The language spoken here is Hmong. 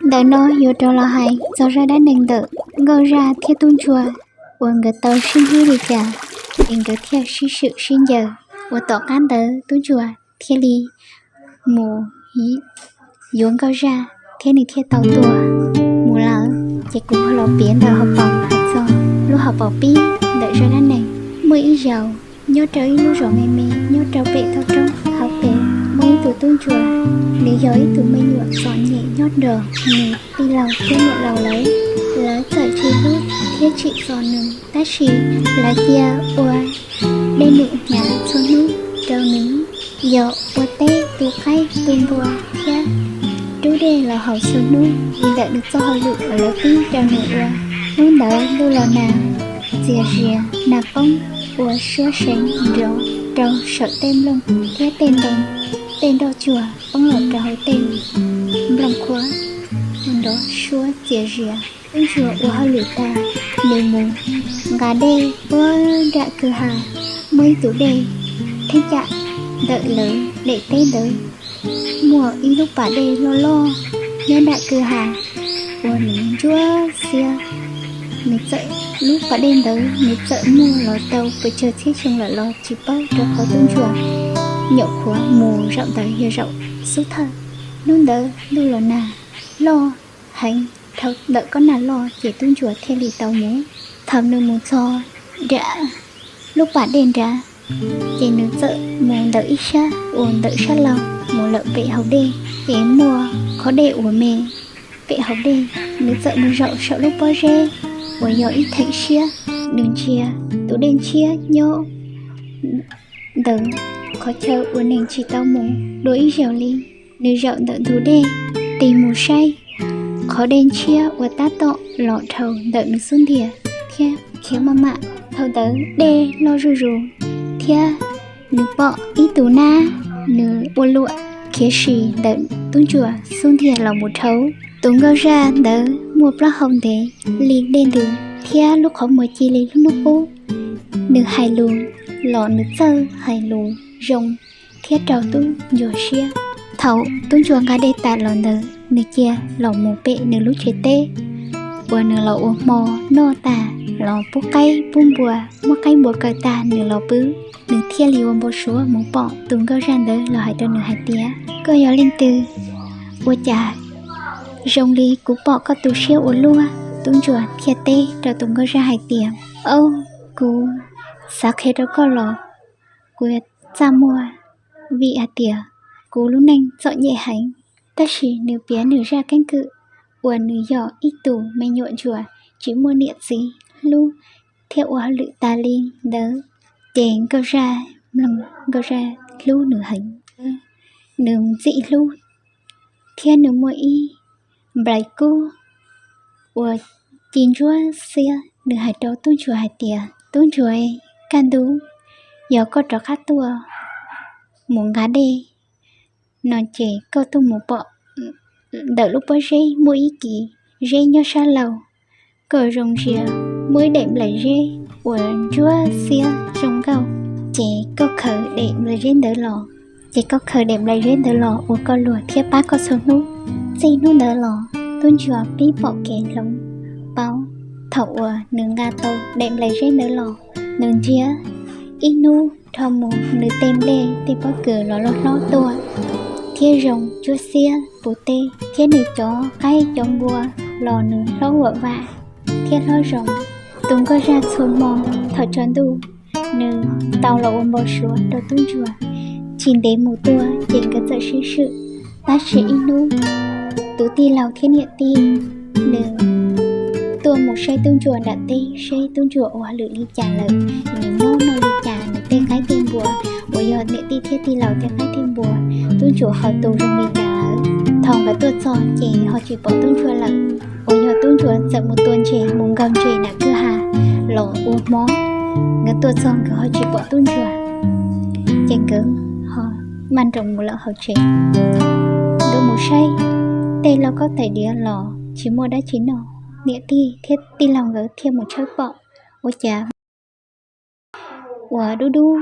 Ntawm no yuav rov los hais txog zaj dab neeg ntawm Nkauj Zaj thiab Tub Ntsuag uas nkawd tau sib ntsib li cas es nkawd thiaj sib swm sib ncaws, uas tom qab ntawd Tub Ntsuag thiaj li mus yuav Nkauj Zaj thiab nws thiaj tau tuag mus lawm. Ces kuv los piav ntawm hauv paus hais txog lub hauv paus pib ntawm zaj dab neeg. Muaj ib zaug, nyob rau ib lub zos me me nyob rau pem thaj roob hauv pes, muaj ib tug tub ntsuag, nws yog ib tug me nyuam txom nyem nyob nrog nws tij laug thiab niam laus lawv. Lawv txawm tsis hlub thiab tsim txom nws, tab sis lawv cia ua dej num hnyav txhua hnub rau nws, yog ua teb tu qaib tu npua thiab rub dej los haus txhua hnub li ntawm nws txoj hauj lwm uas lawv pib rau nws ua. Hnub ntawd ntuj los nag, txias zias nag poob ua suab seev nrov rau saum tej nplooj thiab tej ntoo, tej nroj tsuag poob los rau hauv tej nplooj qhuav, nrov suab txias zias. Tub ntsuag ua hauj lwm tag, nws mus nqa dej puag nram kwj ha, muaj ib tus dej theeb cam ntawm lawv daim teb ntawd muaj ib lub pas dej loj loj nyob nram kwj ha uas nws ntsuab xiab. Nws txawm, lub pas dej ntawd nws txawm muaj los tau pes tsawg txhiab xyoo lawm los tsis paub, rau qhov tub ntsuag nyuam qhuav mus zaum ntawd yog zaum xub thawj. Hnub ntawd ntuj los nag loj heev, dhau ntawm kob nag loj ces tub ntsuag thiaj li tau mus. Thaum nws mus txog nram lub pas dej nrad, ces nws txawm mus ntawm ib sab uas ntawm sab laug mus lawm pem hauv dej, ces muaj qhov dej uas me pem hauv dej. Nws txawm mus zaum saum lub pob zeb uas yog ib theem siab, nws ntsia tus dej ntshiab nyob ntawm qhov chaw uas neeg tsis tau mus dua ib zaug li. Nws zaum ntawm ntug dej tig mus saib qhov dej ntshiab uas tab tom los dhau ntawm nws xub ntiag thiab khiav maj mam. Thaum ntawd dej loj zuj zus thiab nws pom ib tus nab, nws ua luam khiav sis ntawm tub ntsuag xub ntiag los mus dhau. Tus nkauj zaj ntawd muaj plaub hau ntev li dej ntws thiab lub qhov muag ci li lub hnub qub. Nws hais lus los nws txawj hais lus zoo thiab raug tub ntsuag siab. Thaum tub ntsuag nqa dej tas los ntawd, nws cia los mus pem nws lub tsev teb uas nws los ua hmo noj tas los pub qaib pub npua, muab qaib npua kaw tag nws los pw. Nws thiaj li ua npau suav mus pom tus nkauj zaj ntawd los hais rau nws hais tias, koj yog leej twg? Ua cas zoo li kuv pom koj tu siab ua luaj? Tub ntsuag thiaj teb rau tus nkauj zaj hais tias, au, kuv xav qhia rau koj los kuv txaj muag, vim hais tias kuv lub neej txom nyem heev. Tab sis nws piav nws zaj keeb kwm uas nws yog ib tug me nyuam ntsuag tsis muaj niam txiv hlub thiab ua hauj lwm tas li ntawd, ces nkauj zaj mloog, nkauj zaj hlub nws heev. Nws ntxim hlub thiab nws muaj ib nplais kub uas ci ntsuab xiab. Nws hais rau tub ntsuag hais tias, tub ntsuag, kaj ntug yog koj rov qab tuaj mus nqa dej no ces koj tuaj mus pom ntawm lub pob zeb muaj ib kis zeb nyob sab laug, koj zoo ntsia muaj ib daim nplais zeb uas ntsuab xiab zoo nkauj, ces koj khaws daim nplais zeb ntawd los. Ces koj khaws daim nplais zeb ntawd los ua koj luag thiab pab koj txhua hnub. Txij hnub ntawd los tub ntsuag pib pom kev hloov pauv thaum uas nws nqa tau daim nplais zeb ntawd los. Nws ntsia ib hnub dhau mus nws tej nplej tej pob kws los loj hlob tuaj thiab zoo ntsuab xiab puv teb, thiab nws cov qaib cov npua los nws hlob huam vam thiab hlob zoo. Tus nkauj zaj txhua hmo thaum tsaus ntuj nws tau los ua npau suav rau tub ntsuag. Tsis ntev mus tuaj ces nkawd txawm sib swm. Tab sis ib hnub tus tij laug thiab niam tij nws tuaj mus saib tub ntsuag nram teb, saib tub ntsuag ua hauj lwm li cas lawm, nws nyob noj li cas, nws tej qaib tej npua uas yog niam tij thiab tij laug tej qaib tej npua, tub ntsuag ho tu zoo li cas lawm. Thaum nkawd tuaj txog ces ho tsis pom tub ntsuag lawm, uas yog tub ntsuag txawm mus tua ntses mus nkaug ntses nram kwj ha los ua hmo. Nkawd tuaj txog nkawd ho tsis pom tub ntsuag, ces nkawd ho maj nroos mus lawm hauv tsev. Nkawd mus saib tej lauj kaub tais diav los tsis muaj dab tsi noj, niam tij thiab tij laug nkawd thiaj mus tshawb pom, ua cas uas dub dub